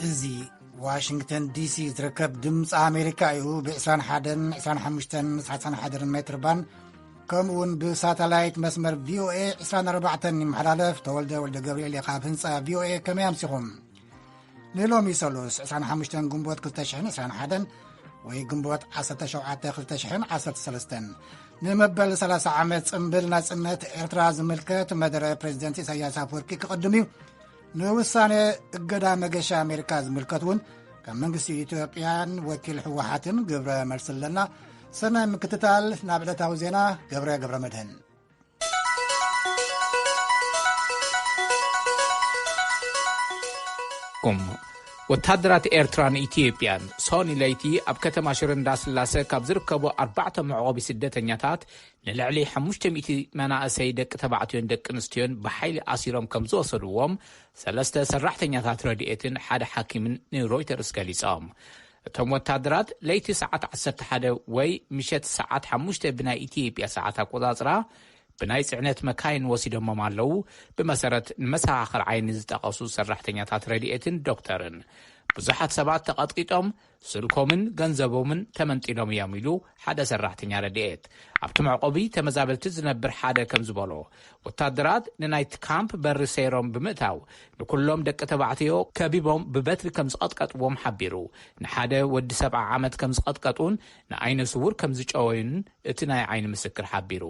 እዚ ዋሽንግተን ዲሲ ዝርከብ ድምፂ ኣሜሪካ እዩ። ብ21፣ 25፣ 31 ሜትር ባንድ፣ ከምኡ እውን ብሳተላይት መስመር ቪኦኤ 24 ይመሓላለፍ። ተወልደ ወልደ ገብርኤል እየ ካብ ህንፃ ቪኦኤ። ከመይ ኣምሲኹም? ንሎሚ ሰሉስ 25 ግንቦት 2021 ወይ ግንቦት 17 2013፣ ንመበል 30 ዓመት ጽምብል ናጽነት ኤርትራ ዝምልከት መደረ ፕሬዚደንት ኢሳያስ ኣፈወርቂ ክቕድም እዩ። ንውሳኔ እገዳ መገሻ ኣሜሪካ ዝምልከት እውን ካብ መንግስቲ ኢትዮጵያን ወኪል ህወሓትን ግብረ መልሲ ኣለና። ሰናይ ምክትታል። ናብ ዕለታዊ ዜና፣ ገብረ ገብረ መድህን። ኩም ወታደራት ኤርትራን ኢትዮጵያን ሶኒ ለይቲ ኣብ ከተማ ሽረ እንዳስላሰ ካብ ዝርከቡ ኣርባዕተ መዕቆቢ ስደተኛታት ንልዕሊ ሓሙሽተ ሚእቲ መናእሰይ ደቂ ተባዕትዮን ደቂ ኣንስትዮን ብሓይሊ ኣሲሮም ከም ዝወሰድዎም ሰለስተ ሰራሕተኛታት ረድኤትን ሓደ ሓኪምን ንሮይተርስ ገሊጾም። እቶም ወታደራት ለይቲ ሰዓት ዓሰርተ ሓደ ወይ ምሸት ሰዓት ሓሙሽተ ብናይ ኢትዮጵያ ሰዓት ኣቆጻጽራ ብናይ ጽዕነት መካይን ወሲዶሞም ኣለዉ። ብመሰረት ንመሰኻኽር ዓይኒ ዝጠቐሱ ሰራሕተኛታት ረድኤትን ዶክተርን፣ ብዙሓት ሰባት ተቐጥቂጦም፣ ስልኮምን ገንዘቦምን ተመንጢሎም እዮም ኢሉ ሓደ ሰራሕተኛ ረድኤት። ኣብቲ መዕቆቢ ተመዛበልቲ ዝነብር ሓደ ከም ዝበሎ፣ ወታደራት ንናይቲ ካምፕ በሪ ሰይሮም ብምእታው ንኩሎም ደቂ ተባዕትዮ ከቢቦም ብበትሪ ከም ዝቐጥቀጥዎም ሓቢሩ። ንሓደ ወዲ ሰብዓ ዓመት ከም ዝቐጥቀጡን ንዓይነ ስውር ከም ዝጨወዩን እቲ ናይ ዓይኒ ምስክር ሓቢሩ።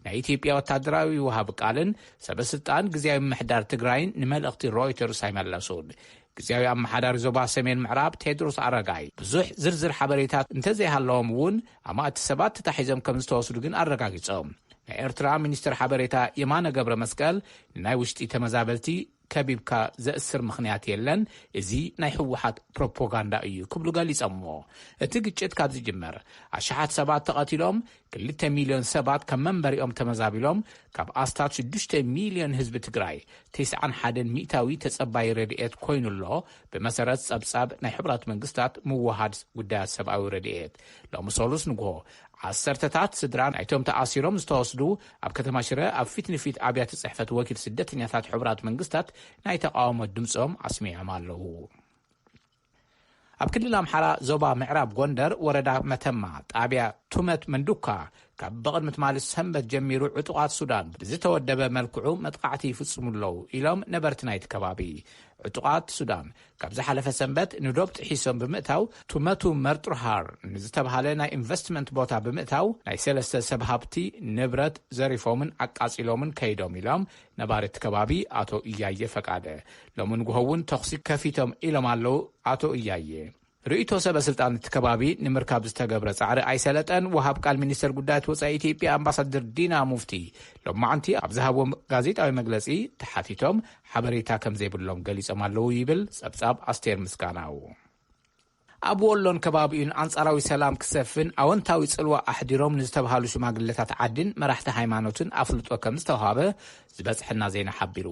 ናይ ኢትዮጵያ ወታደራዊ ወሃቢ ቃልን ሰበ ስልጣን ግዝያዊ ምምሕዳር ትግራይን ንመልእኽቲ ሮይተርስ ኣይመለሱን። ግዝያዊ ኣመሓዳሪ ዞባ ሰሜን ምዕራብ ቴድሮስ ኣረጋይ ብዙሕ ዝርዝር ሓበሬታት እንተዘይሃለዎም እውን፣ ኣማእቲ ሰባት ተታሒዞም ከም ዝተወስዱ ግን ኣረጋጊጾም። ናይ ኤርትራ ሚኒስትር ሓበሬታ የማነ ገብረ መስቀል ንናይ ውሽጢ ተመዛበልቲ ከቢብካ ዘእስር ምኽንያት የለን፣ እዚ ናይ ህወሓት ፕሮፓጋንዳ እዩ ክብሉ ገሊጾምዎ። እቲ ግጭት ካብ ዝጅመር ኣሽሓት ሰባት ተቐቲሎም፣ ክልተ ሚልዮን ሰባት ካብ መንበሪኦም ተመዛቢሎም፣ ካብ ኣስታት ሽዱሽተ ሚልዮን ህዝቢ ትግራይ ተስዓን ሓደን ሚእታዊ ተጸባይ ረድኤት ኮይኑ ኣሎ። ብመሰረት ጸብጻብ ናይ ሕቡራት መንግስታት ምውሃድ ጉዳያት ሰብኣዊ ረድኤት፣ ሎሚ ሰሉስ ንግሆ ዓሰርተታት ስድራ ናይቶም ተኣሲሮም ዝተወስዱ ኣብ ከተማ ሽረ ኣብ ፊት ንፊት ኣብያተ ጽሕፈት ወኪል ስደተኛታት ሕቡራት መንግስታት ናይ ተቃውሞ ድምጾም ኣስሚዖም ኣለዉ። ኣብ ክልል ኣምሓራ ዞባ ምዕራብ ጎንደር ወረዳ መተማ ጣብያ ቱመት መንዱካ ካብ ብቕድሚ ትማሊ ሰንበት ጀሚሩ ዕጡቓት ሱዳን ብዝተወደበ መልክዑ መጥቃዕቲ ይፍጽሙ ኣለዉ ኢሎም ነበርቲ ናይቲ ከባቢ። ዕጡቓት ሱዳን ካብ ዝሓለፈ ሰንበት ንዶብ ጥሒሶም ብምእታው ቱመቱ መርጡርሃር ንዝተብሃለ ናይ ኢንቨስትመንት ቦታ ብምእታው ናይ ሰለስተ ሰብ ሃብቲ ንብረት ዘሪፎምን ኣቃጺሎምን ከይዶም ኢሎም ነባሪ እቲ ከባቢ ኣቶ እያየ ፈቃደ። ሎሚ ንግሆ እውን ተኹሲ ከፊቶም ኢሎም ኣለዉ ኣቶ እያየ። ርእይቶ ሰበ ስልጣን እቲ ከባቢ ንምርካብ ዝተገብረ ጻዕሪ ኣይሰለጠን። ወሃብ ቃል ሚኒስተር ጉዳያት ወጻኢ ኢትዮጵያ ኣምባሳደር ዲና ሙፍቲ ሎማዓንቲ ኣብ ዝሃብዎ ጋዜጣዊ መግለጺ ተሓቲቶም ሓበሬታ ከም ዘይብሎም ገሊጾም ኣለዉ ይብል ጸብጻብ ኣስቴር ምስጋናው። ኣብ ወሎን ከባቢኡን ኣንጻራዊ ሰላም ክሰፍን ኣወንታዊ ጽልዋ ኣሕዲሮም ንዝተባሃሉ ሽማግለታት ዓድን መራሕቲ ሃይማኖትን ኣፍልጦ ከም ዝተዋሃበ ዝበጽሐና ዜና ሓቢሩ።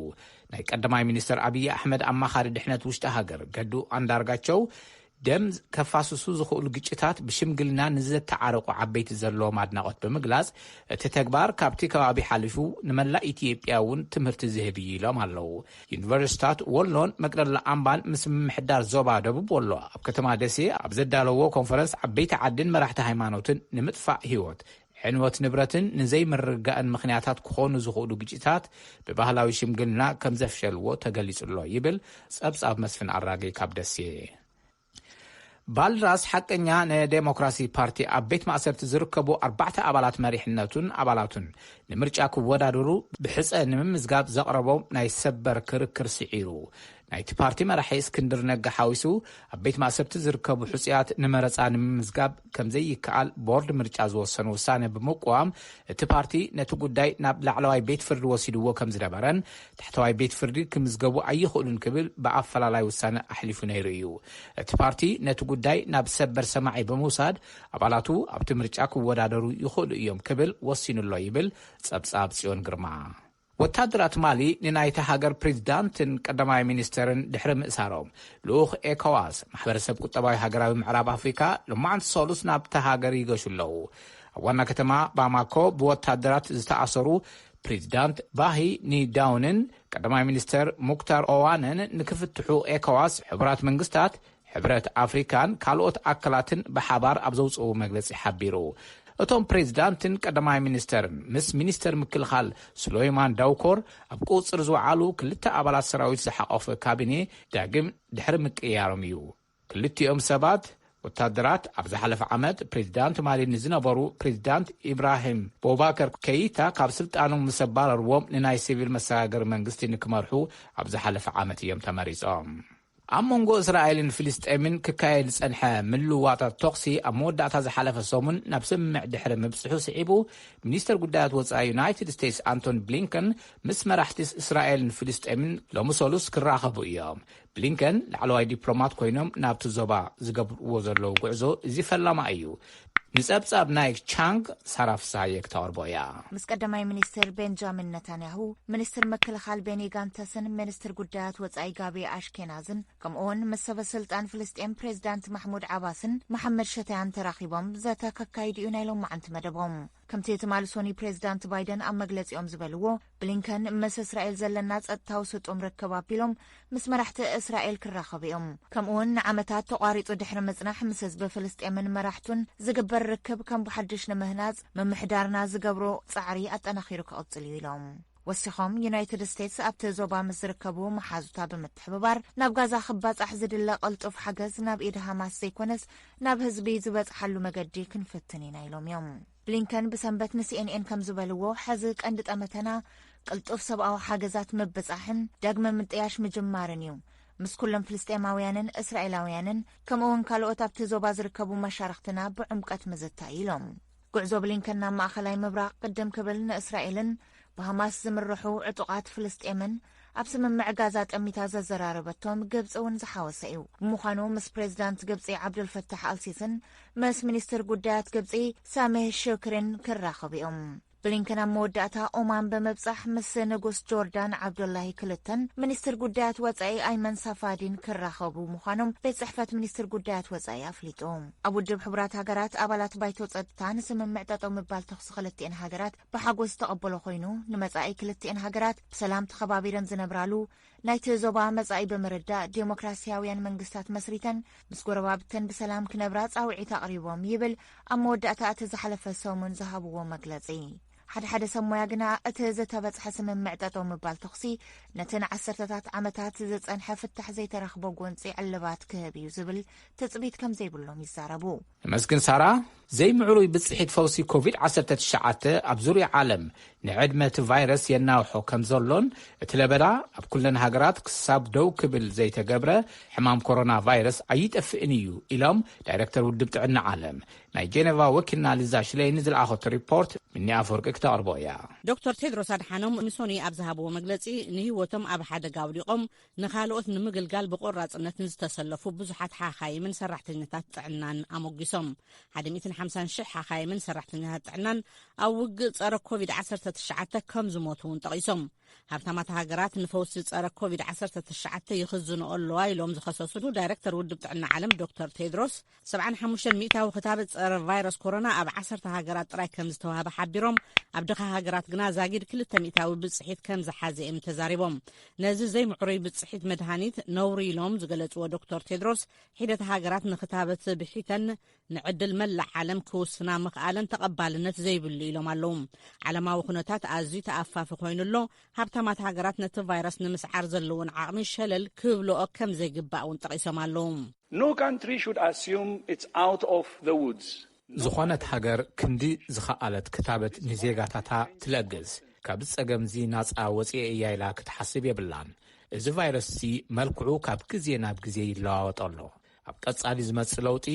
ናይ ቀዳማይ ሚኒስተር ኣብይ ኣሕመድ ኣማኻሪ ድሕነት ውሽጢ ሃገር ገዱ ኣንዳርጋቸው፣ ደም ከፋስሱ ዝኽእሉ ግጭታት ብሽምግልና ንዘተዓረቑ ዓበይቲ ዘለዎም ኣድናቖት ብምግላጽ፣ እቲ ተግባር ካብቲ ከባቢ ሓሊፉ ንመላእ ኢትዮጵያ እውን ትምህርቲ ዝህብ እዩ ኢሎም ኣለዉ። ዩኒቨርሲታት ወሎን መቅደላ ኣምባን ምስ ምምሕዳር ዞባ ደቡብ ወሎ ኣብ ከተማ ደሴ ኣብ ዘዳለዎ ኮንፈረንስ፣ ዓበይቲ ዓድን መራሕቲ ሃይማኖትን ንምጥፋእ ህይወት፣ ዕንወት ንብረትን ንዘይምርግጋእን ምኽንያታት ክኾኑ ዝኽእሉ ግጭታት ብባህላዊ ሽምግልና ከም ዘፍሸልዎ ተገሊጹ ኣሎ ይብል ጸብጻብ መስፍን ኣራጌ ካብ ደሴ። ባልድራስ ሓቀኛ ንዴሞክራሲ ፓርቲ ኣብ ቤት ማእሰርቲ ዝርከቡ ኣርባዕተ ኣባላት መሪሕነቱን ኣባላቱን ንምርጫ ክወዳደሩ ብሕጸ ንምምዝጋብ ዘቕረቦም ናይ ሰበር ክርክር ስዒሩ። ናይቲ ፓርቲ መራሒ እስክንድር ነጋ ሓዊሱ ኣብ ቤት ማእሰርቲ ዝርከቡ ሕጹያት ንመረጻ ንምምዝጋብ ከም ዘይከኣል ቦርድ ምርጫ ዝወሰኑ ውሳነ ብምቅዋም፣ እቲ ፓርቲ ነቲ ጉዳይ ናብ ላዕለዋይ ቤት ፍርዲ ወሲድዎ ከም ዝነበረን፣ ታሕተዋይ ቤት ፍርዲ ክምዝገቡ ኣይኽእሉን ክብል ብኣፈላላይ ውሳነ ኣሕሊፉ ነይሩ እዩ። እቲ ፓርቲ ነቲ ጉዳይ ናብ ሰበር ሰማዒ ብምውሳድ፣ ኣባላቱ ኣብቲ ምርጫ ክወዳደሩ ይኽእሉ እዮም ክብል ወሲኑ ኣሎ ይብል ጸብጻብ ጽዮን ግርማ። ወታደራት ማሊ ንናይታ ሃገር ፕሬዚዳንትን ቀዳማይ ሚኒስተርን ድሕሪ ምእሳሮም፣ ልኡኽ ኤኮዋስ፣ ማሕበረሰብ ቁጠባዊ ሃገራዊ ምዕራብ ኣፍሪካ፣ ሎማዓንቲ ሰሉስ ናብታ ሃገር ይገሹ ኣለዉ። ኣብ ዋና ከተማ ባማኮ ብወታደራት ዝተኣሰሩ ፕሬዚዳንት ባሂ ኒዳውንን ቀዳማይ ሚኒስተር ሙክታር ኦዋንን ንክፍትሑ ኤኮዋስ፣ ሕቡራት መንግስታት፣ ሕብረት ኣፍሪካን ካልኦት ኣካላትን ብሓባር ኣብ ዘውፅኡ መግለፂ ሓቢሩ። እቶም ፕሬዚዳንትን ቀዳማይ ሚኒስተርን ምስ ሚኒስተር ምክልኻል ሱሌይማን ዳውኮር፣ ኣብ ቁፅር ዝወዓሉ ክልተ ኣባላት ሰራዊት ዝሓቆፈ ካቢኔ ዳግም ድሕሪ ምቅያሮም እዩ። ክልቲኦም ሰባት ወታደራት ኣብ ዝሓለፈ ዓመት ፕሬዚዳንት ማሊ ንዝነበሩ ፕሬዚዳንት ኢብራሂም ቦባከር ከይታ ካብ ስልጣኖም ምስ ኣባረርዎም፣ ንናይ ሲቪል መሰጋገሪ መንግስቲ ንክመርሑ ኣብ ዝሓለፈ ዓመት እዮም ተመሪጾም። ኣብ መንጎ እስራኤልን ፍልስጤምን ክካየድ ዝጸንሐ ምልውዋጣት ተኹሲ ኣብ መወዳእታ ዝሓለፈ ሰሙን ናብ ስምምዕ ድሕሪ ምብጽሑ ስዒቡ፣ ሚኒስተር ጉዳያት ወጻኢ ዩናይትድ ስቴትስ ኣንቶኒ ብሊንከን ምስ መራሕቲ እስራኤልን ፍልስጤምን ሎሚ ሰሉስ ክራኸቡ እዮም። ብሊንከን ላዕለዋይ ዲፕሎማት ኮይኖም ናብቲ ዞባ ዝገብርዎ ዘለዉ ጉዕዞ እዚ ፈላማ እዩ። ንጸብጻብ ናይ ቻንግ ሳራ ፍስሃየ ክተቕርቦ እያ። ምስ ቀዳማይ ሚኒስትር ቤንጃሚን ነታንያሁ፣ ሚኒስትር ምክልኻል ቤኒ ጋንተስን ሚኒስትር ጉዳያት ወጻኢ ጋቢ ኣሽኬናዝን፣ ከምኡውን ምስ ሰበ ስልጣን ፍልስጤም ፕሬዚዳንት ማሕሙድ ዓባስን መሓመድ ሸታያን ተራኺቦም ዘተ ከካይዱ እዩ ናይ ሎማዓንቲ መደቦም። ከምቲ ትማሊ ሶኒ ፕሬዚዳንት ባይደን ኣብ መግለጺኦም ዝበልዎ፣ ብሊንከን ምስ እስራኤል ዘለና ጸጥታዊ ስጡም ርክብ ኣቢሎም ምስ መራሕቲ እስራኤል ክራኸቡ እዮም። ከምኡውን ንዓመታት ተቋሪጹ ድሕሪ ምጽናሕ ምስ ህዝቢ ፍልስጤምን መራሕቱን ዝግበር ርክብ ከም ብሓድሽ ንምህናጽ ምምሕዳርና ዝገብሮ ጻዕሪ ኣጠናኺሩ ክቕጽል እዩ ኢሎም። ወሲኾም፣ ዩናይትድ ስቴትስ ኣብቲ ዞባ ምስ ዝርከቡ መሓዙታ ብምትሕብባር ናብ ጋዛ ክባጻሕ ዝድለ ቅልጡፍ ሓገዝ ናብ ኢድ ሃማስ ዘይኮነስ ናብ ህዝቢ ዝበጽሓሉ መገዲ ክንፍትን ኢና ኢሎም እዮም። ብሊንከን ብሰንበት ንሲኤንኤን ከም ዝበልዎ፣ ሕዚ ቀንዲ ጠመተና ቅልጡፍ ሰብኣዊ ሓገዛት ምብጻሕን ዳግመ ምጥያሽ ምጅማርን እዩ። ምስ ኩሎም ፍልስጤማውያንን እስራኤላውያንን ከምኡውን ካልኦት ኣብቲ ዞባ ዝርከቡ መሻርኽትና ብዕምቀት ምዝታይ ኢሎም። ጉዕዞ ብሊንከን ናብ ማእኸላይ ምብራቕ ቅድም ክብል ንእስራኤልን ብሃማስ ዝምርሑ ዕጡቓት ፍልስጤምን ኣብ ስምምዕ ጋዛ ጠሚታ ዘዘራረበቶም ግብፂ እውን ዝሓወሰ እዩ። ብምዃኑ ምስ ፕሬዚዳንት ግብፂ ዓብዱልፈታሕ ኣልሲስን ምስ ሚኒስትር ጉዳያት ግብፂ ሳሜህ ሽክሪን ክራኸቡ እዮም። ብሊንከን ኣብ መወዳእታ ኦማን ብምብጻሕ ምስ ንጉስ ጆርዳን ዓብዱላሂ ክልተን ሚኒስትር ጉዳያት ወጻኢ ኣይመን ሳፋዲን ክራኸቡ ምዃኖም ቤት ጽሕፈት ሚኒስትር ጉዳያት ወጻኢ ኣፍሊጡ። ኣብ ውድብ ሕቡራት ሃገራት ኣባላት ባይቶ ጸጥታ ንስምምዕ ጠጠው ምባል ተኹሲ ክልቲኤን ሃገራት ብሓጎስ ዝተቐበሎ ኮይኑ፣ ንመጻኢ ክልቲኤን ሃገራት ብሰላም ተኸባቢረን ዝነብራሉ ናይቲ ዞባ መጻኢ ብምርዳእ ዴሞክራሲያውያን መንግስታት መስሪተን ምስ ጎረባብተን ብሰላም ክነብራ ጻውዒት ኣቕሪቦም ይብል ኣብ መወዳእታ እቲ ዝሓለፈ ሰሙን ዝሃብዎ መግለጺ። ሓደ ሓደ ሰብ ሞያ ግና እቲ ዝተበጽሐ ስምምዕ ጠጠው ምባል ተኹሲ ነቲ ንዓሰርተታት ዓመታት ዝጸንሐ ፍታሕ ዘይተረኽቦ ጎንጺ ዕልባት ክህብ እዩ ዝብል ትጽቢት ከም ዘይብሎም ይዛረቡ። ነመስግን ሳራ። ዘይምዕሩይ ብጽሒት ፈውሲ ኮቪድ ዓሰርተ ትሽዓተ ኣብ ዙርያ ዓለም ንዕድመ እቲ ቫይረስ የናውሖ ከም ዘሎን እቲ ለበዳ ኣብ ኩለን ሃገራት ክሳብ ደው ክብል ዘይተገብረ ሕማም ኮሮና ቫይረስ ኣይጠፍእን እዩ ኢሎም ዳይሬክተር ውድብ ጥዕና ዓለም። ናይ ጄኔቫ ወኪልና ሊዛ ሽለይን ዝለኣኸቶ ሪፖርት ምኒ ኣፈወርቂ ክተቕርቦ እያ። ዶክተር ቴድሮስ ኣድሓኖም ንሶኒ ኣብ ዝሃብዎ መግለጺ፣ ንህይወቶም ኣብ ሓደጋ ኣውዲቖም ንኻልኦት ንምግልጋል ብቆራጽነት ንዝተሰለፉ ብዙሓት ሓኻይምን ሰራሕተኛታት ጥዕናን ኣሞጊሶም። ሓደ ሚእትን ሓምሳን ሽሕ ሓኻይምን ሰራሕተኛታት ጥዕናን ኣብ ውግእ ጸረ ኮቪድ ዓሰርተ ትሽዓተ ከም ዝሞቱ እውን ጠቒሶም። ሃብታማት ሃገራት ንፈውሲ ጸረ ኮቪድ ዓሰርተ ትሽዓተ ይኽዝንኦ ኣለዋ ኢሎም ዝኸሰስሉ ዳይሬክተር ውድብ ጥዕና ዓለም ዶክተር ቴድሮስ፣ ሰብዓን ሓሙሽተን ሚእታዊ ክታበት ጸረ ቫይረስ ኮሮና ኣብ ዓሰርተ ሃገራት ጥራይ ከም ዝተዋህበ ሓቢሮም፣ ኣብ ድኻ ሃገራት ግና ዛጊድ ክልተ ሚእታዊ ብጽሒት ከም ዝሓዘ እዮም ተዛሪቦም። ነዚ ዘይምዕሩይ ብጽሒት መድሃኒት ነውሪ ኢሎም ዝገለጽዎ ዶክተር ቴድሮስ፣ ሒደት ሃገራት ንክታበት ብሒተን ንዕድል መላእ ዓለም ክውስና ምኽኣለን ተቐባልነት ዘይብሉ ኢሎም ኣለዉ። ዓለማዊ ኩነታት ኣዝዩ ተኣፋፊ ኮይኑ ኣሎ። ሃብታማት ሃገራት ነቲ ቫይረስ ንምስዓር ዘለውን ዓቕሚ ሸለል ክብልኦ ከም ዘይግባእ እውን ጠቒሶም ኣለዉ። No country should assume it's out of the woods. ዝኾነት ሃገር ክንዲ ዝኸኣለት ክታበት ንዜጋታታ ትለግስ፣ ካብዚ ጸገምዚ ናጻ ወጺኤ እያ ኢላ ክትሓስብ የብላን። እዚ ቫይረስዚ መልክዑ ካብ ግዜ ናብ ግዜ ይለዋወጥ ኣሎ። ኣብ ቀጻሊ ዝመጽእ ለውጢ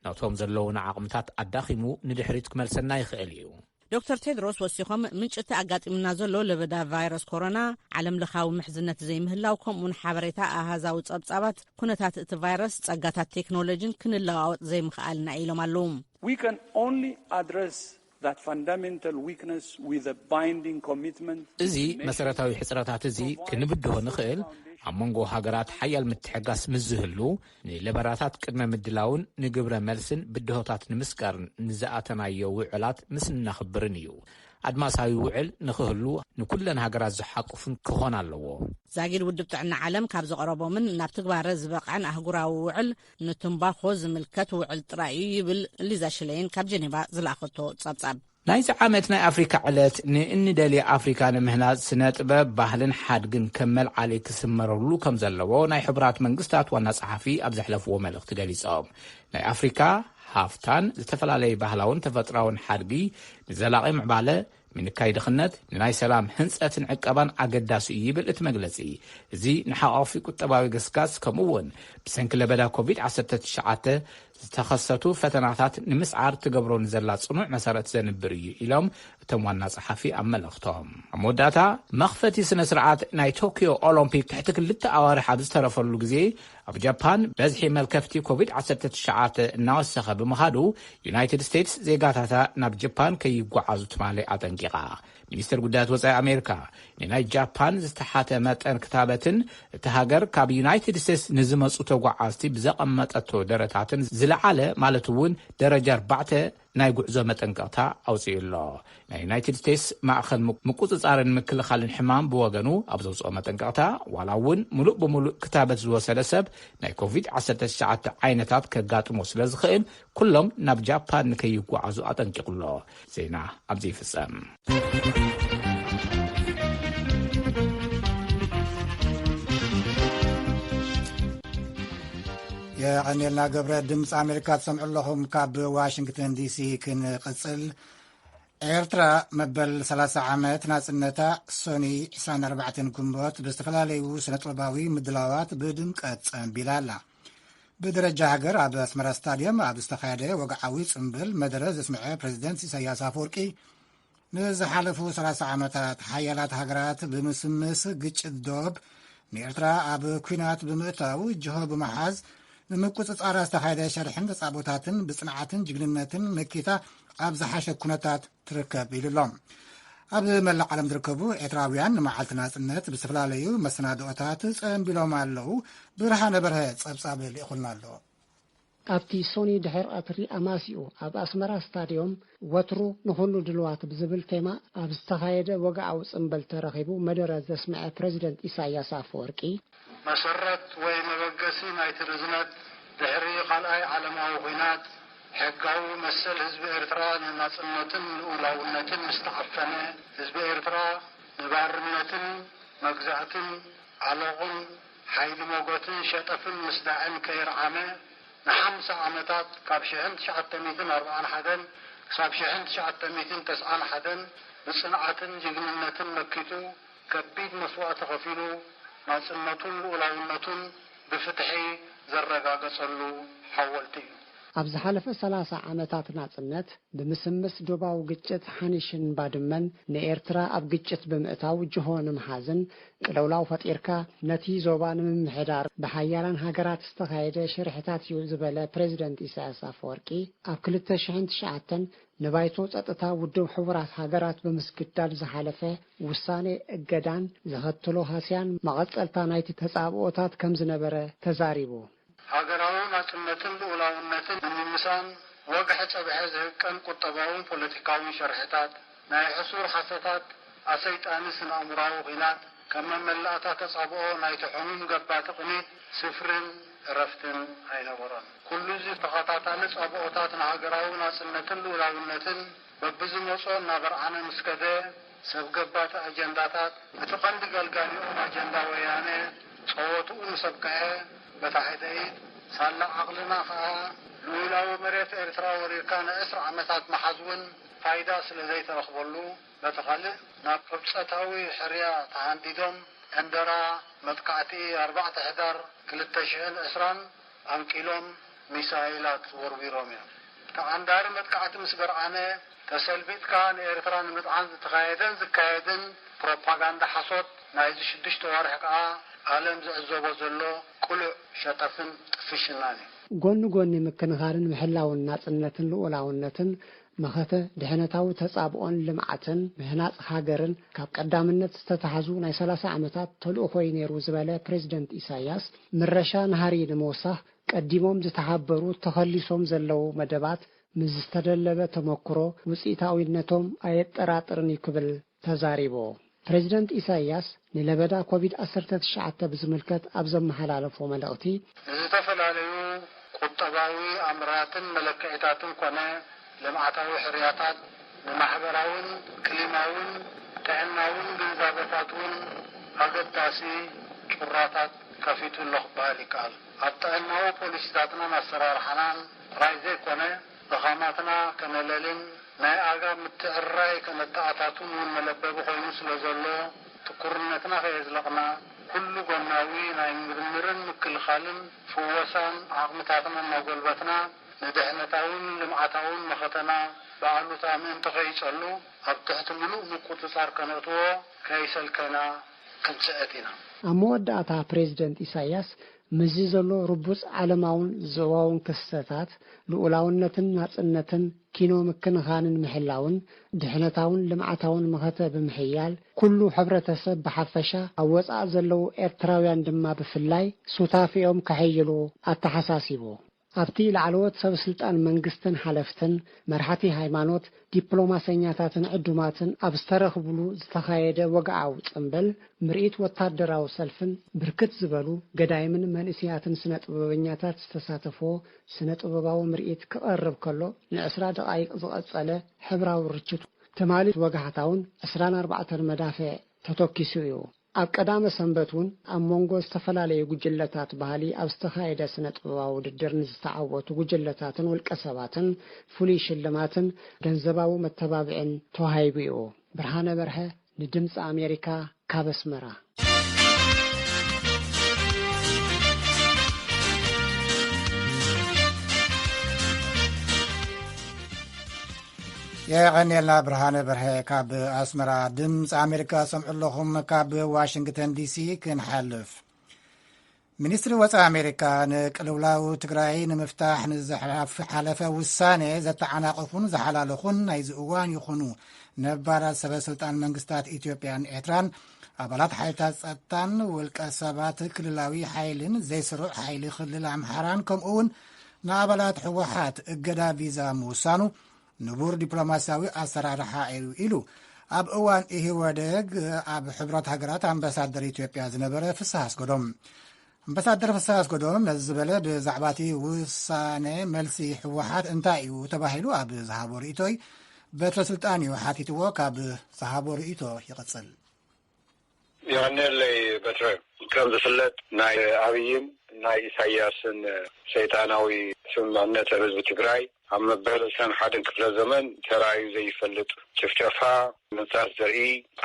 ነቶም ዘለዉና ዓቕምታት ኣዳኺሙ ንድሕሪት ክመልሰና ይኽእል እዩ። ዶክተር ቴድሮስ ወሲኾም፣ ምንጪ እቲ ኣጋጢሙና ዘሎ ለበዳ ቫይረስ ኮሮና ዓለም ለኻዊ ምሕዝነት ዘይምህላው፣ ከምኡውን ሓበሬታ ኣሃዛዊ ጸብጻባት ኩነታት እቲ ቫይረስ፣ ጸጋታት ቴክኖሎጂን ክንለዋወጥ ዘይምኽኣልና ኢሎም ኣለዉ። We can only address that fundamental weakness with a binding commitment እዚ to make መሰረታዊ ሕጽረታት እዚ ክንብድሆ ንኽእል ኣብ መንጎ ሃገራት ሓያል ምትሕጋስ ምስ ዝህሉ፣ ንለበዳታት ቅድመ ምድላውን ንግብረ መልስን ብድሆታት ንምስጋርን ንዝኣተናዮ ውዕላት ምስ እናኽብርን እዩ። ኣድማሳዊ ውዕል ንኽህሉ ንኩለን ሃገራት ዝሓቁፍን ክኾን ኣለዎ። ዛጊድ ውድብ ጥዕና ዓለም ካብ ዘቕረቦምን ናብ ትግባረ ዝበቕዐን ኣህጉራዊ ውዕል ንትምባኾ ዝምልከት ውዕል ጥራይ እዩ ይብል ሊዛ ሽለይን ካብ ጀኔቫ ዝለኣኸቶ ጸብጻብ። ናይዚ ዓመት ናይ ኣፍሪካ ዕለት ንእንደልየ ኣፍሪካ ንምህናጽ ስነ ጥበብ፣ ባህልን ሓድግን ከም መልዓሊ ክስመረሉ ከም ዘለዎ ናይ ሕቡራት መንግስታት ዋና ጸሓፊ ኣብ ዘሕለፍዎ መልእኽቲ ገሊጾም። ናይ ኣፍሪካ ሃፍታን ዝተፈላለዩ ባህላውን ተፈጥራውን ሓድጊ ንዘላቒ ምዕባለ፣ ምንካይ ድኽነት፣ ንናይ ሰላም ህንጸትን ዕቀባን ኣገዳሲ እዩ ይብል እቲ መግለጺ። እዚ ንሓቋፊ ቁጠባዊ ገስጋስ ከምኡ እውን ብሰንኪ ለበዳ ኮቪድ ዓሰርተ ትሽዓተ ዝተኸሰቱ ፈተናታት ንምስዓር ትገብሮ ንዘላ ጽኑዕ መሰረት ዘንብር እዩ ኢሎም እቶም ዋና ጸሓፊ ኣብ መልእኽቶም። ኣብ መወዳእታ መኽፈቲ ስነ ስርዓት ናይ ቶኪዮ ኦሎምፒክ ትሕቲ ክልተ ኣዋርሕ ኣብ ዝተረፈሉ ግዜ ኣብ ጃፓን በዝሒ መልከፍቲ ኮቪድ ዓሰርተ ትሽዓተ እናወሰኸ ብምኻዱ ዩናይትድ ስቴትስ ዜጋታታ ናብ ጃፓን ከይጓዓዙ ትማሊ ኣጠንቂቓ። ሚኒስትር ጉዳያት ወጻኢ ኣሜሪካ ንናይ ጃፓን ዝተሓተ መጠን ክታበትን እቲ ሃገር ካብ ዩናይትድ ስቴትስ ንዝመጹ ተጓዓዝቲ ብዘቐመጠቶ ደረታትን ዝለዓለ ማለት እውን ደረጃ ኣርባዕተ ናይ ጉዕዞ መጠንቀቕታ ኣውጺኡ ኣሎ። ናይ ዩናይትድ ስቴትስ ማእኸል ምቁጽጻርን ምክልኻልን ሕማም ብወገኑ ኣብ ዘውፅኦ መጠንቀቕታ ዋላ እውን ሙሉእ ብሙሉእ ክታበት ዝወሰደ ሰብ ናይ ኮቪድ ዓሰርተ ትሽዓተ ዓይነታት ከጋጥሞ ስለ ዝኽእል ኩሎም ናብ ጃፓን ንከይጓዓዙ ኣጠንቂቑ ኣሎ። ዜና ኣብዚ ይፍጸም። የቐኔልና ገብረ። ድምፂ ኣሜሪካ ትሰምዑ ኣለኹም ካብ ዋሽንግተን ዲሲ። ክንቕፅል። ኤርትራ መበል ሰላሳ ዓመት ናፅነታ ሶኒ ዕስራን ኣርባዕተን ግንቦት ብዝተፈላለዩ ስነ ጥበባዊ ምድላዋት ብድምቀት ፀንቢላ ኣላ። ብደረጃ ሃገር ኣብ ኣስመራ ስታድየም ኣብ ዝተኻየደ ወግዓዊ ፅምብል መደረ ዘስምዐ ፕሬዚደንት ኢሳያስ ኣፈወርቂ ንዝሓለፉ ሰላሳ ዓመታት ሓያላት ሃገራት ብምስምስ ግጭት ዶብ ንኤርትራ ኣብ ኲናት ብምእታው ጅሆ ብምሓዝ ንምቁጽጻራ ዝተኻየደ ሸርሕን ተጻቦታትን ብጽንዓትን ጅግንነትን መኪታ ኣብ ዝሓሸ ኩነታት ትርከብ ኢሉ ኣሎ። ኣብ መላእ ዓለም ዝርከቡ ኤርትራውያን ንመዓልቲ ናጽነት ብዝተፈላለዩ መሰናድኦታት ጸንቢሎም ኣለዉ። ብርሃነ በርሀ ጸብጻብ ልኢኹልና ኣሎ። ኣብቲ ሶኒ ድሕር ቀትሪ ኣማሲኡ ኣብ ኣስመራ ስታድዮም ወትሩ ንኹሉ ድልዋት ብዝብል ቴማ ኣብ ዝተኻየደ ወግዓዊ ጽምብል ተረኺቡ መደረ ዘስምዐ ፕረዚደንት ኢሳያስ ኣፈወርቂ፣ መሰረት ወይ መበገሲ ናይቲ ርዝነት ድሕሪ ካልኣይ ዓለማዊ ኹናት ሕጋዊ መሰል ህዝቢ ኤርትራ ንናጽነትን ልኡላውነትን ምስ ተዓፈነ፣ ህዝቢ ኤርትራ ንባርነትን መግዛእትን ዓሎቕን ሓይሊ ሞጎትን ሸጠፍን ምስዳዕን ከይርዓመ፣ ንሓምሳ ዓመታት ካብ ሽሕን ትሽዓተ ሚእትን ኣርብዓን ሓደን ክሳብ ሽሕን ትሽዓተ ሚእትን ተስዓን ሓደን ብጽንዓትን ጅግንነትን መኪቱ ከቢድ መስዋእቲ ከፊሉ ናጽነቱን ልኡላውነቱን ብፍትሒ ዘረጋገጸሉ ሓወልቲ እዩ። ኣብ ዝሓለፈ ሰላሳ ዓመታት ናጽነት፣ ብምስምስ ዶባዊ ግጭት ሓኒሽን ባድመን ንኤርትራ ኣብ ግጭት ብምእታው ጅሆ ንምሓዝን ቅልውላው ፈጢርካ ነቲ ዞባ ንምምሕዳር ብሓያላን ሃገራት ዝተኻየደ ሽርሕታት እዩ ዝበለ ፕሬዚደንት ኢሳያስ ኣፈወርቂ፣ ኣብ ክልተ ሽሕን ትሽዓተን ንባይቶ ጸጥታ ውድብ ሕቡራት ሃገራት ብምስግዳድ ዝሓለፈ ውሳኔ እገዳን ዘኸትሎ ሃስያን መቐጸልታ ናይቲ ተጻብኦታት ከም ዝነበረ ተዛሪቡ። ሃገራዊ ናጽነትን ልኡላውነትን ንምምሳን ወግሐ ጸብሐ ዝህቀን ቁጠባውን ፖለቲካውን ሸርሕታት፣ ናይ ሕሱር ሓሰታት ኣሰይጣኒ ስነ-ኣእምሮኣዊ ኲናት፣ ከም መመላእታ ተጻብኦ ናይቲ ሕሙም ገባቲ ቅኒት ስፍርን ዕረፍትን ኣይነበሮን። ኩሉ እዚ ተኸታታሊ ጻብኦታት ንሃገራዊ ናጽነትን ልኡላውነትን በብዝመጾ እናበርዓነ ምስ ከደ፣ ሰብ ገባቲ ኣጀንዳታት፣ እቲ ቀንዲ ገልጋሊኦም ኣጀንዳ ወያነ ጸወትኡ ምስ ኣብቅዐ፣ በታ ሓደ ኢድ፣ ሳላ ዓቕልና ከኣ ልኡላዊ መሬት ኤርትራ ወሪርካ ንዕስራ ዓመታት ምሓዝ እውን ፋይዳ ስለ ዘይተረኽበሉ፣ በቲ ካልእ ናብ ቅብጸታዊ ሕርያ ተሃንዲዶም ዕንደራ መጥቃዕቲ ኣርባዕተ ሕዳር ክልተ ሽሕን ዕስራን ኣንቂሎም ሚሳይላት ወርዊሮም እዮም። ተዓንዳሪ መጥቃዕቲ ምስ በርዓነ፣ ተሰልቢጥካ ንኤርትራ ንምጥዓን ዝተኻየደን ዝካየድን ፕሮፓጋንዳ ሓሶት ናይዚ ሽዱሽተ ዋርሒ ከኣ ዓለም ዝዕዘቦ ዘሎ ቅሉዕ ሸጠፍን ጥፍሽናን እዩ። ጎኒ ጎኒ ምክንኻንን ምሕላውን ናጽነትን ልኡላውነትን መኸተ ድሕነታዊ ተጻብኦን ልምዓትን ምህናጽ ሃገርን ካብ ቀዳምነት ዝተታሕዙ ናይ ሰላሳ ዓመታት ተልእኾ እዩ ነይሩ ዝበለ ፕሬዚደንት ኢሳያስ፣ ምረሻ ናህሪ ንምውሳኽ ቀዲሞም ዝተሓበሩ ተኸሊሶም ዘለዉ መደባት ምስ ዝተደለበ ተመክሮ ውፅኢታዊነቶም ኣየጠራጥርን እዩ ክብል ተዛሪቡ። ፕሬዚደንት ኢሳይያስ ንለበዳ ኮቪድ ዓሰርተ ትሽዓተ ብዝምልከት ኣብ ዘመሓላለፎ መልእኽቲ፣ ንዝተፈላለዩ ቁጠባዊ ኣምራትን መለክዒታትን ኮነ ልምዓታዊ ሕርያታት፣ ንማሕበራውን ክሊማውን ጥዕናውን ግንዛበታት እውን ኣገዳሲ ጩራታት ከፊቱ ኣሎ ክበሃል ይከኣል። ኣብ ጥዕናዊ ፖሊሲታትናን ኣሰራርሓናን ጥራይ ዘይኮነ፣ ድኻማትና ከነለልን ናይ ኣጋ ምትዕርራይ ከነተኣታቱን እውን መለበቢ ኮይኑ ስለ ዘሎ፣ ትኩርነትና ከየዝለቕና፣ ኩሉ ጎናዊ ናይ ምርምርን ምክልኻልን ፍወሳን ዓቕምታትና እናጎልበትና፣ ንድሕነታውን ልምዓታውን መኸተና ብኣሉታ ምእንቲ ከይጸሉ፣ ኣብ ትሕቲ ምሉእ ምቁጽጻር ከነእትዎ ከይሰልከና ክንጽዕት ኢና። ኣብ መወዳእታ ፕሬዚደንት ኢሳይያስ፣ ምስዚ ዘሎ ርቡጽ ዓለማውን ዞባውን ክስተታት፣ ልኡላውነትን ናጽነትን ኪኖ ምክንኻንን ምሕላውን፣ ድሕነታውን ልምዓታውን መኸተ ብምሕያል፣ ኩሉ ሕብረተሰብ ብሓፈሻ፣ ኣብ ወጻኢ ዘለዉ ኤርትራውያን ድማ ብፍላይ፣ ሱታፌኦም ከሐይሉ ኣተሓሳሲቡ። ኣብቲ ላዕለዎት ሰብ ስልጣን መንግስትን ሓለፍትን፣ መራሕቲ ሃይማኖት፣ ዲፕሎማሰኛታትን ዕዱማትን ኣብ ዝተረኽብሉ ዝተኻየደ ወግዓዊ ጽምብል፣ ምርኢት ወታደራዊ ሰልፍን ብርክት ዝበሉ ገዳይምን መንእሰያትን ስነ ጥበበኛታት ዝተሳተፍዎ ስነ ጥበባዊ ምርኢት ክቐርብ ከሎ፣ ንዕስራ ደቓይቕ ዝቐጸለ ሕብራዊ ርችት ትማሊ ወጋሕታውን ዕስራን ኣርባዕተን መዳፍዕ ተተኪሱ እዩ። ኣብ ቀዳመ ሰንበት እውን ኣብ መንጎ ዝተፈላለዩ ጉጅለታት ባህሊ ኣብ ዝተኻየደ ስነ ጥበባዊ ውድድር ንዝተዓወቱ ጉጅለታትን ውልቀ ሰባትን ፍሉይ ሽልማትን ገንዘባዊ መተባብዕን ተዋሂቡ እዩ። ብርሃነ በርሀ ንድምፂ ኣሜሪካ ካብ ኣስመራ። የቐንየልና ብርሃነ በርሀ ካብ ኣስመራ። ድምፂ ኣሜሪካ ሰምዑ ኣለኹም። ካብ ዋሽንግተን ዲሲ ክንሓልፍ፣ ሚኒስትሪ ወፃኢ ኣሜሪካ ንቅልውላው ትግራይ ንምፍታሕ ንዝሓለፈ ውሳነ ዘተዓናቐፉን ዝሓላለኹን ናይዚ እዋን ይኹኑ ነባራት ሰበ ስልጣን መንግስታት ኢትዮጵያን ኤርትራን፣ ኣባላት ሓይልታት ጸጥታን ውልቀ ሰባት ክልላዊ ሓይልን ዘይስሩዕ ሓይሊ ክልል ኣምሓራን፣ ከምኡ እውን ንኣባላት ህወሓት እገዳ ቪዛ ምውሳኑ ንቡር ዲፕሎማሲያዊ ኣሰራርሓ እዩ ኢሉ ኣብ እዋን ኢህወደግ ኣብ ሕብረት ሃገራት ኣምባሳደር ኢትዮጵያ ዝነበረ ፍስሃ ኣስገዶም። ኣምባሳደር ፍስሃ ኣስገዶም ነዚ ዝበለ፣ ብዛዕባ እቲ ውሳነ መልሲ ህወሓት እንታይ እዩ ተባሂሉ ኣብ ዝሃቦ ርእይቶይ፣ በትረ ስልጣን እዩ ሓቲትዎ። ካብ ዝሃቦ ርእይቶ ይቕጽል። የቐንየለይ በትረ። ከም ዝፍለጥ፣ ናይ ኣብይን ናይ ኢሳያስን ሰይጣናዊ ስምምዕነት ኣብ ህዝቢ ትግራይ ኣብ መበል ዕስራን ሓደን ክፍለ ዘመን ተራእዩ ዘይፈልጥ ጭፍጨፋ፣ ምንጻት ዘርኢ፣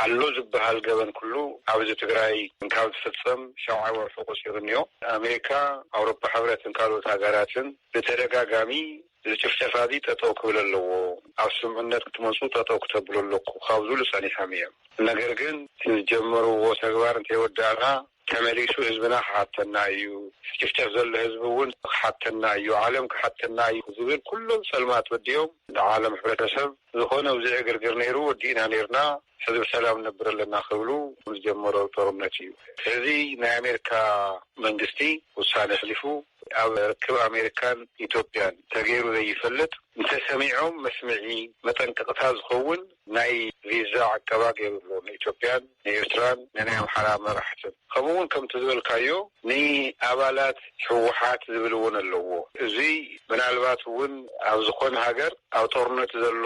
ኣሎ ዝበሃል ገበን ኩሉ ኣብ ህዝቢ ትግራይ እንካብ ዝፍጸም ሸውዓይ ወርሑ ቆጺሩ እኒኦ። ኣሜሪካ፣ ኣውሮፓ ሕብረትን ካልኦት ሃገራትን ብተደጋጋሚ እዚ ጭፍጨፋ እዚ ጠጠው ክብል ኣለዎ፣ ኣብ ስምምዕነት ክትመጹ ጠጠው ክተብሉ ኣለኩ ካብ ዝብሉ ጸኒሖም እዮም። ነገር ግን እቲ ዝጀመርዎ ተግባር እንተይወዳእና፣ ተመሊሱ ህዝብና ክሓተና እዩ፣ ዝጭፍጨፍ ዘሎ ህዝቢ እውን ክሓተና እዩ፣ ዓለም ክሓተና እዩ ዝብል ኩሎም ጸልማት ወዲኦም፣ ንዓለም ሕብረተሰብ ዝኾነ ኣብዚ ዕግርግር ነይሩ፣ ወዲእና ነይርና፣ ሕዚ ብሰላም ንነብር ኣለና ክብሉ ዝጀመሮ ጦርነት እዩ። እዚ ናይ ኣሜሪካ መንግስቲ ውሳነ ኣሕሊፉ፣ ኣብ ርክብ ኣሜሪካን ኢትዮጵያን ተገይሩ ዘይፈልጥ፣ እንተሰሚዖም መስምዒ መጠንቀቕታ ዝኸውን ናይ ቪዛ ዕቀባ ገይሩ ኣሎ ንኢትዮጵያን ንኤርትራን ንናይ ኣምሓራ መራሕትን። ከምኡ እውን ከምቲ ዝበልካዮ ንኣባላት ህወሓት ዝብል እውን ኣለዎ። እዚ ምናልባት እውን ኣብ ዝኾነ ሃገር ኣብ ጦርነት ዘሎ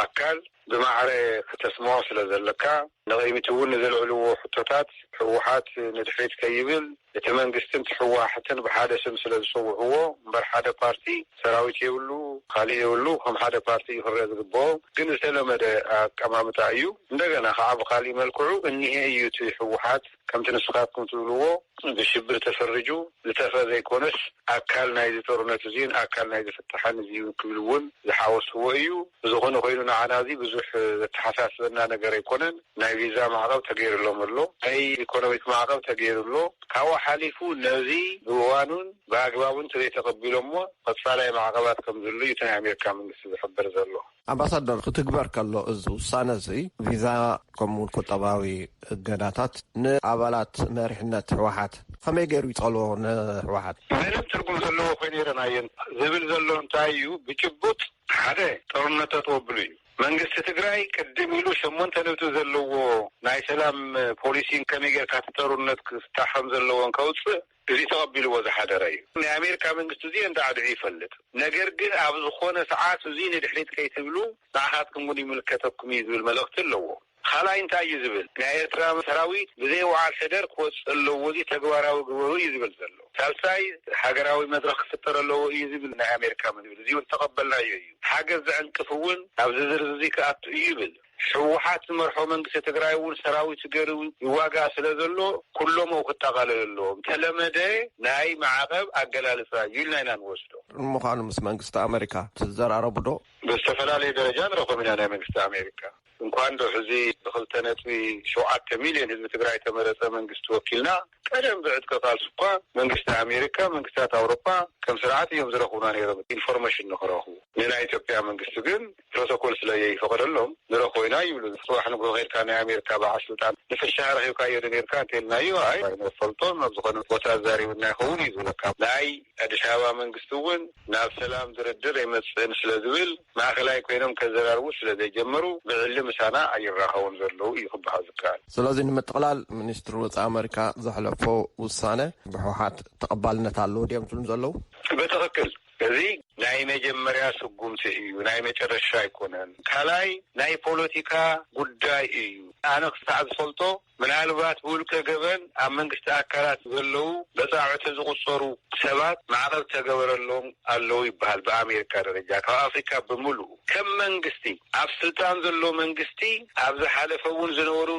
ኣካል ብማዕረ ክተስምዖ ስለ ዘለካ፣ ንቕድሚት እውን ንዘልዕልዎ ሕቶታት ህወሓት ንድሕሪት ከይብል፣ እቲ መንግስትን እቲ ህወሓትን ብሓደ ስም ስለ ዝፀውዕዎ እምበር፣ ሓደ ፓርቲ ሰራዊት የብሉ፣ ካሊእ የብሉ፣ ከም ሓደ ፓርቲ እዩ ክረአ ዝግብኦ። ግን ዝተለመደ ኣቀማምጣ እዩ። እንደገና ከዓ ብካሊእ መልክዑ እኒሄ እዩ እቲ ህወሓት፣ ከምቲ ንስኻትኩም ትብልዎ፣ ብሽብር ተፈሪጁ ዝጠፈ ዘይኮነስ፣ ኣካል ናይዚ ጦርነት እዚን ኣካል ናይዚ ፍታሕን እዚ እዩ ክብል እውን ዝሓወስዎ እዩ። ብዝኾነ ኮይኑ፣ ንዓና እዚ ብዙሕ ዘተሓሳስበና ነገር ኣይኮነን። ናይ ቪዛ ማዕቐብ ተገይሩሎም ኣሎ፣ ናይ ኢኮኖሚክ ማዕቐብ ተገይሩ ኣሎ። ካብኡ ሓሊፉ ነዚ ብእዋኑን ብኣግባቡን እንተዘይተቐቢሎሞ፣ ቀፃላይ ማዕቐባት ከም ዝህሉ እዩ እቲ ናይ ኣሜሪካ መንግስቲ ዝሕብር ዘሎ። ኣምባሳደር፣ ክትግበር ከሎ እዚ ውሳነ እዚ፣ ቪዛ ከምኡውን ቁጠባዊ እገዳታት ንኣባላት መሪሕነት ህወሓት ከመይ ገይሩ ይጸልዎ ንህወሓት? ምንም ትርጉም ዘለዎ ኮይኑ ይረናየን ዝብል ዘሎ እንታይ እዩ? ብጭቡጥ ሓደ፣ ጦርነት ተጥወብሉ እዩ። መንግስቲ ትግራይ ቅድም ኢሉ ሸሞንተ ነጥቢ ዘለዎ ናይ ሰላም ፖሊሲን ከመይ ጌርካ እቲ ጦርነት ክፍታሕ ከም ዘለዎን ከውፅእ እዚ ተቐቢልዎ ዝሓደረ እዩ። ናይ ኣሜሪካ መንግስቲ እዚ እንዳ ኣድዑ ይፈልጥ። ነገር ግን ኣብ ዝኾነ ሰዓት እዚ ንድሕሪት ከይትብሉ ንዓኻትኩም እውን ይምልከተኩም እዩ ዝብል መልእኽቲ ኣለዎ። ካልኣይ እንታይ እዩ ዝብል? ናይ ኤርትራ ሰራዊት ብዘይ ውዓል ሕደር ክወፅእ ኣለዎ፣ እዚ ተግባራዊ ግበሩ እዩ ዝብል ዘሎ። ሳልሳይ፣ ሃገራዊ መድረኽ ክፍጠር ኣለዎ እዩ ዝብል ናይ ኣሜሪካ መንግስቲ። እዚ እውን ተቐበልናዮ እዩ። ሓገዝ ዘዕንቅፍ እውን ኣብዚ ዝርዝር እዚ ክኣቱ እዩ ይብል። ህወሓት ዝመርሖ መንግስቲ ትግራይ እውን ሰራዊት ገይሩ ይዋጋእ ስለ ዘሎ ኩሎም ክጠቓለሉ ኣለዎም። ተለመደ ናይ ማዕቐብ ኣገላልፃ እዩ ኢልና ኢና ንወስዶ። ንምዃኑ ምስ መንግስቲ ኣሜሪካ ትዘራረቡ ዶ? ብዝተፈላለየ ደረጃ ንረኽቦም ኢና ናይ መንግስቲ ኣሜሪካ። እንኳን ዶ ሕዚ ብክልተ ነጥቢ ሸውዓተ ሚልዮን ህዝቢ ትግራይ ተመረፀ መንግስቲ ወኪልና፣ ቀደም ብዕጥቂ ቃልሲ እኳ መንግስቲ ኣሜሪካ፣ መንግስታት ኣውሮፓ ከም ስርዓት እዮም ዝረኽቡና ነይሮም፣ ኢንፎርሜሽን ንክረኽቡ። ንናይ ኢትዮጵያ መንግስቲ ግን ፕሮቶኮል ስለ ዘይፈቐደሎም ንረኽቦ ኢና ይብሉ። ጽባሕ ንግሆ ከይድካ ናይ ኣሜሪካ በዓል ስልጣን ንፍሻ ረኺብካዮ ዶ ነይርካ እንተልናዮ፣ ኣይ ኣይንፈልጦን፣ ኣብ ዝኾነ ቦታ ኣዛሪቡና ይኸውን እዩ ዝብለካ። ናይ ኣዲስ ኣበባ መንግስቲ እውን ናብ ሰላም ድርድር ኣይመጽእን ስለ ዝብል፣ ማእኸላይ ኮይኖም ከዘራርቡ ስለ ዘይጀመሩ፣ ብዕሊ ምሳና ኣይራኸቡን ዘለዉ እዩ ክበሃል ዝከኣል። ስለዚ ንምጥቕላል፣ ሚኒስትሪ ወጻኢ ኣመሪካ ዘሕለፎ ውሳነ ብህወሓት ተቐባልነት ኣለዎ ድዮም ትብሉ ዘለዉ? ብትኽክል። እዚ ናይ መጀመርያ ስጉምቲ እዩ፣ ናይ መጨረሻ ኣይኮነን። ካልኣይ ናይ ፖለቲካ ጉዳይ እዩ። ኣነ ክሳዕ ዝፈልጦ፣ ምናልባት ብውልቀ ገበን ኣብ መንግስቲ ኣካላት ዘለዉ በጻብዕቲ ዝቑጸሩ ሰባት ማዕቐብ ተገበረሎም ኣለዉ ይበሃል ብኣሜሪካ ደረጃ፣ ካብ ኣፍሪካ ብምሉኡ። ከም መንግስቲ፣ ኣብ ስልጣን ዘሎ መንግስቲ፣ ኣብ ዝሓለፈ እውን ዝነበሩ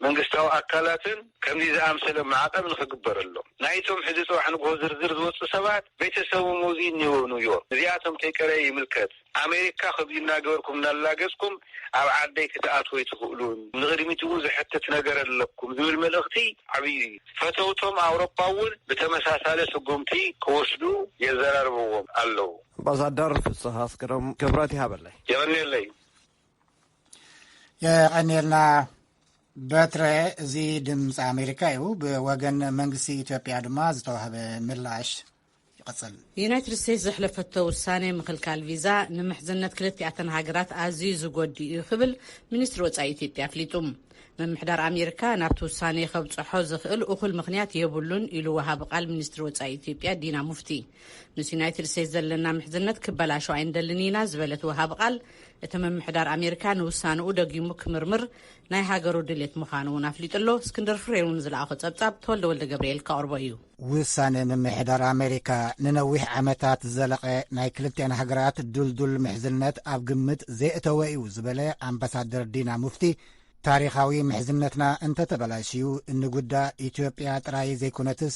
መንግስታዊ ኣካላትን ከምዚ ዝኣምሰለ ማዕቐብ ንኽግበረሎም። ናይቶም ሕዚ ጽባሕ ንግሆ ዝርዝር ዝወጹ ሰባት ቤተሰቦም ኣብዚ እኒሄው ኒውዮርክ። እዚኣቶም ተይቀረ ይምልከት። ኣሜሪካ ከምዚ እናገበርኩም እናላገጽኩም ኣብ ዓደይ ክትኣትዉ ኣይትኽእሉን፣ ንቕድሚት እውን ዝሕትት ነገር ኣለኩም ዝብል መልእኽቲ ዓብዪ እዩ። ፈተውቶም ኣውሮፓ እውን ብተመሳሳሊ ስጉምቲ ክወስዱ የዘራርብዎም ኣለዉ። ኣምባሳደር ፍስሃ ኣስገዶም፣ ክብረት ይሃበለይ። የቐንየለይ። የቐንየልና በትረ። እዚ ድምፂ ኣሜሪካ እዩ። ብወገን መንግስቲ ኢትዮጵያ ድማ ዝተዋህበ ምላሽ ይቐጽል። ዩናይትድ ስቴትስ ዘሕለፈቶ ውሳኔ ምኽልካል ቪዛ ንምሕዝነት ክልቲኣተን ሃገራት ኣዝዩ ዝጎዲ እዩ ክብል ሚኒስትሪ ወጻኢ ኢትዮጵያ ኣፍሊጡ። ምምሕዳር ኣሜሪካ ናብቲ ውሳኔ ከብጽሖ ዝኽእል እኹል ምኽንያት የብሉን ኢሉ ወሃቢ ቃል ሚኒስትሪ ወጻኢ ኢትዮጵያ ዲና ሙፍቲ። ምስ ዩናይትድ ስቴትስ ዘለና ምሕዝነት ክበላሾ ኣይንደልን ኢና ዝበለት ወሃቢ ቃል፣ እቲ ምምሕዳር ኣሜሪካ ንውሳንኡ ደጊሙ ክምርምር ናይ ሃገሩ ድሌት ምዃኑ እውን ኣፍሊጡ ኣሎ። እስክንድር ፍሬው ንዝለኣኾ ጸብጻብ ተወልደ ወልደ ገብርኤል ከቕርቦ እዩ። ውሳነ ምምሕዳር ኣሜሪካ ንነዊሕ ዓመታት ዝዘለቐ ናይ ክልቲኣን ሃገራት ድልዱል ምሕዝነት ኣብ ግምት ዘየእተወ እዩ ዝበለ ኣምባሳደር ዲና ሙፍቲ፣ ታሪኻዊ ምሕዝነትና እንተተበላሽዩ እንጉዳእ ኢትዮጵያ ጥራይ ዘይኮነትስ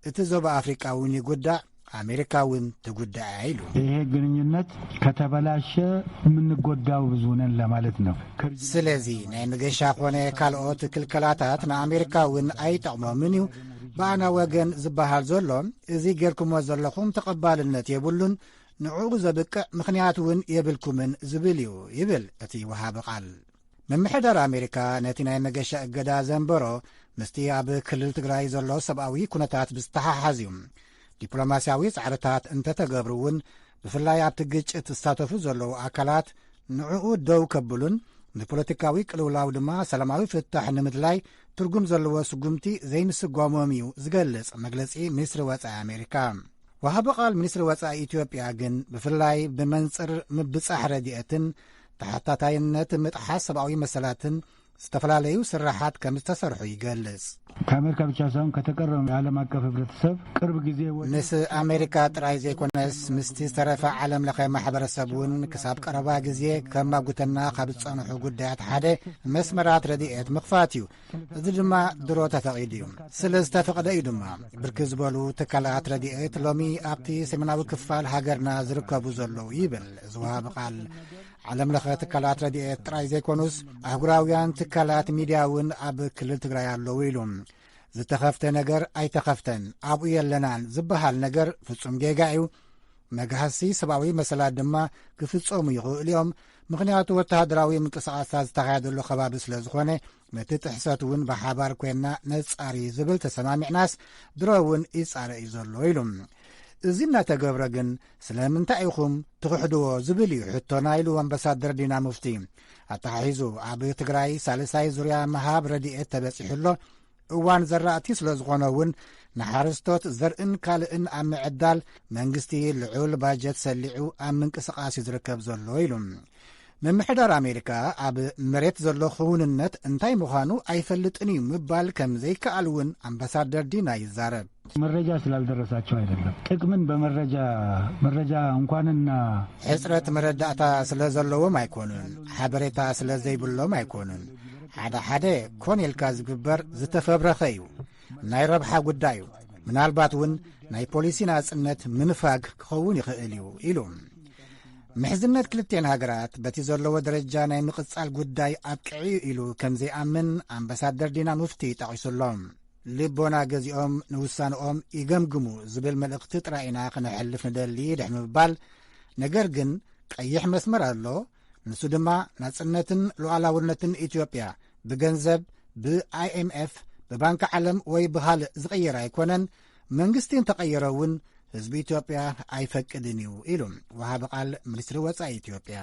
እቲ ዞባ ኣፍሪቃ እውን ይጉዳእ፣ ኣሜሪካ እውን ትጉዳእ ኢሉ። ይሄ ግንኙነት ከተበላሸ የምንጎዳው ብዙ ነን ለማለት ነው። ስለዚ ናይ መገሻ ኮነ ካልኦት ክልከላታት ንኣሜሪካ እውን ኣይጠቕሞምን እዩ። ብኣና ወገን ዝበሃል ዘሎ፣ እዚ ጌርኩሞ ዘለኹም ተቐባልነት የብሉን፣ ንዕኡ ዘብቅዕ ምኽንያት እውን የብልኩምን ዝብል እዩ ይብል እቲ ወሃቢ ቃል። ምምሕዳር ኣሜሪካ ነቲ ናይ መገሻ እገዳ ዘንበሮ ምስቲ ኣብ ክልል ትግራይ ዘሎ ሰብኣዊ ኩነታት ብዝተሓሓዝ እዩ። ዲፕሎማስያዊ ጻዕርታት እንተተገብሩ እውን፣ ብፍላይ ኣብቲ ግጭት ዝሳተፉ ዘለዉ ኣካላት ንዕኡ ደው ከብሉን ንፖለቲካዊ ቅልውላው ድማ ሰላማዊ ፍታሕ ንምድላይ ትርጉም ዘለዎ ስጉምቲ ዘይምስጓሞም እዩ ዝገልጽ መግለጺ ሚኒስትሪ ወጻኢ ኣሜሪካ። ወሃቢ ቃል ሚኒስትሪ ወጻኢ ኢትዮጵያ ግን ብፍላይ ብመንጽር ምብጻሕ ረድኤትን ተሓታታይነት ምጥሓስ ሰብኣዊ መሰላትን ዝተፈላለዩ ስራሓት ከም ዝተሰርሑ ይገልጽ። ከኣሜሪካ ብቻ ሳይሆን ከተቀረው የዓለም ኣቀፍ ህብረተሰብ ቅርብ ግዜ ወዲህ ምስ ኣሜሪካ ጥራይ ዘይኮነስ ምስቲ ዝተረፈ ዓለም ለኸ ማሕበረሰብ እውን ክሳብ ቀረባ ግዜ ከማጉተና ካብ ዝጸንሑ ጉዳያት ሓደ መስመራት ረድኤት ምኽፋት እዩ። እዚ ድማ ድሮ ተፈቒዱ እዩ። ስለ ዝተፈቕደ እዩ ድማ ብርክት ዝበሉ ትካላት ረድኤት ሎሚ ኣብቲ ሰሜናዊ ክፋል ሃገርና ዝርከቡ ዘለዉ ይብል እዚ ወሃቢ ቃል። ዓለም ለኸ ትካላት ረድኤት ጥራይ ዘይኮኑስ ኣህጉራውያን ትካላት ሚድያ እውን ኣብ ክልል ትግራይ ኣለዉ ኢሉ። ዝተኸፍተ ነገር ኣይተኸፍተን፣ ኣብኡ የለናን ዝበሃል ነገር ፍጹም ጌጋ እዩ። መግሃሲ ሰብኣዊ መሰላት ድማ ክፍጸሙ ይኽእሉ እዮም። ምኽንያቱ ወተሃደራዊ ምንቅስቓሳት ዝተኻየደሉ ከባቢ ስለ ዝኾነ፣ ነቲ ጥሕሰት እውን ብሓባር ኮይና ነጻሪ ዝብል ተሰማሚዕናስ፣ ድሮ እውን ይጻረ እዩ ዘሎ ኢሉ። እዚ እናተገብረ ግን ስለምንታይ ኢኹም ትኽሕድዎ ዝብል እዩ ሕቶና ኢሉ ኣምባሳደር ዲና ሙፍቲ። ኣተሓሒዙ ኣብ ትግራይ ሳልሳይ ዙርያ ምሃብ ረድኤት ተበጺሑ ኣሎ። እዋን ዘራእቲ ስለ ዝኾነ እውን ንሓረስቶት ዘርእን ካልእን ኣብ ምዕዳል መንግስቲ ልዑል ባጀት ሰሊዑ ኣብ ምንቅስቓስ እዩ ዝርከብ ዘሎ ኢሉ። ምምሕዳር ኣሜሪካ ኣብ መሬት ዘሎ ክውንነት እንታይ ምዃኑ ኣይፈልጥን እዩ ምባል ከም ዘይከኣል እውን ኣምባሳደር ዲና ይዛረብ። መረጃ ስላልደረሳቸው አይደለም። ጥቅምን በመረጃ መረጃ እንኳንና ሕፅረት መረዳእታ ስለ ዘለዎም ኣይኮኑን፣ ሓበሬታ ስለ ዘይብሎም ኣይኮኑን። ሓደ ሓደ ኮን ኢልካ ዝግበር ዝተፈብረኸ እዩ። ናይ ረብሓ ጉዳይ እዩ። ምናልባት እውን ናይ ፖሊሲ ናጽነት ምንፋግ ክኸውን ይኽእል እዩ ኢሉ። ምሕዝነት ክልቴን ሃገራት በቲ ዘለዎ ደረጃ ናይ ምቕጻል ጉዳይ ኣብቅዒ እዩ ኢሉ ከም ዘይኣምን ኣምባሳደር ዲና ሙፍቲ ጠቒሱሎም። ልቦና ገዚኦም ንውሳንኦም ይገምግሙ ዝብል መልእኽቲ ጥራይ ኢና ክነሕልፍ ንደሊ ድሕሪ ምባል፣ ነገር ግን ቀይሕ መስመር ኣሎ። ንሱ ድማ ናጽነትን ሉዓላውነትን ኢትዮጵያ ብገንዘብ፣ ብኣይኤምኤፍ፣ ብባንኪ ዓለም ወይ ብኻልእ ዝቕየር ኣይኮነን። መንግስቲ እንተቐየረ እውን ህዝቢ ኢትዮጵያ ኣይፈቅድን እዩ ኢሉ ወሃቢ ቃል ሚኒስትሪ ወጻኢ ኢትዮጵያ።